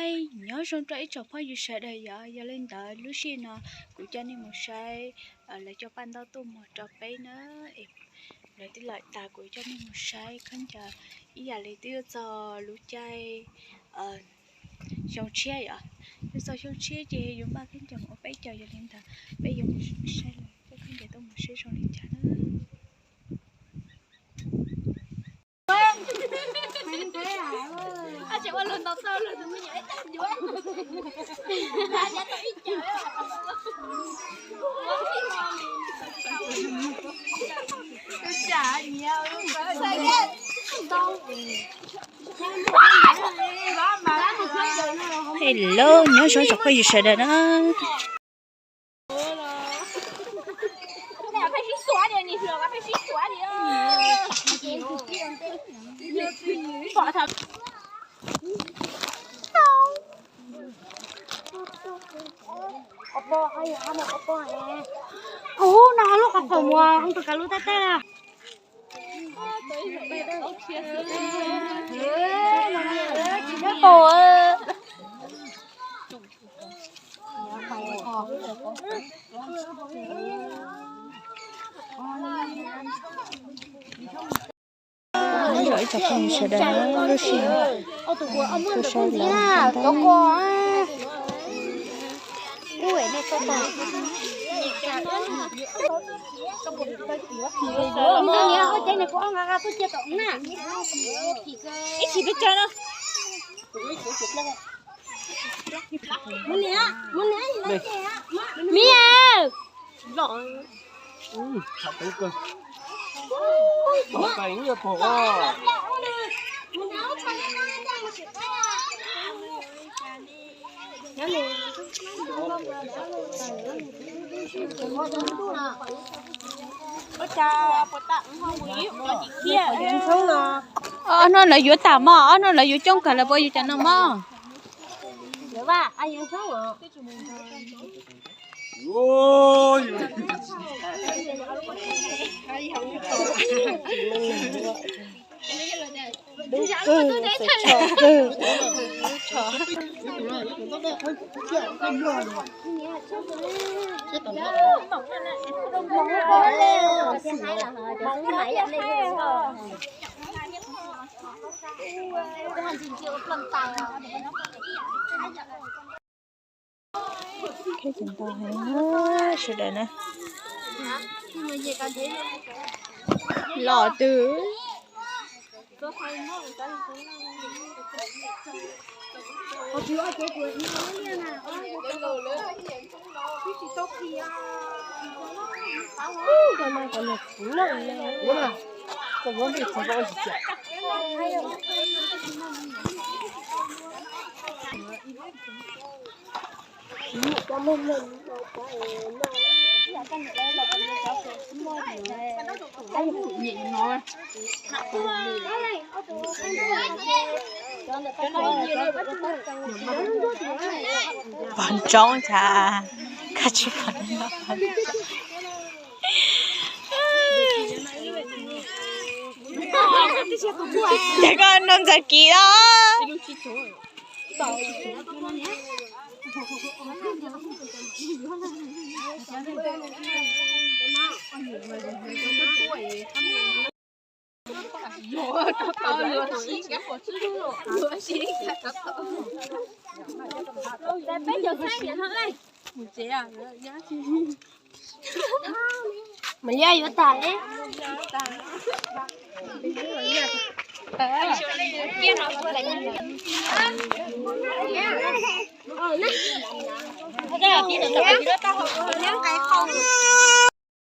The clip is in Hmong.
Nyob zoo rau ib tsoom phooj ywg sawv daws yom, yog li ntawd lub sij hawm no kuv coj nej mus saib lawv coj paj ntaub tuaj muag rau peb na. Lawv twb lawm tas kuv coj nej mus saib khaub ncaws ib yam li twb yuav txog lub caij xyoo tshiab yom. Yuav txog xyoo tshiab ces yuav npaj khaub ncaws ua peb caug, yog li ntawd peb yuav mus saib lawv coj khaub ncaws tuaj mus saib zoo li cas na. Hello, nyob zoo tsoom phooj ywg sawv daws na. Ub, no lub qhov qhov muag tus kav lub taj taj. Nyob zoo ib tsoom phooj ywg sawv daws, lub sij hawm tuaj saib lawv ntawd. Ib chim peb caug no. Miv, Ob hnub lawv yuav tas mog, ob hnub lawv yuav coob kawg lawv puas yuav cov no mog. Sawv daws na, los twg. Pog ntsoov cas koj tsis pom no. Ces koj nug ntxawg kiv los. Mas liab yuav tag li.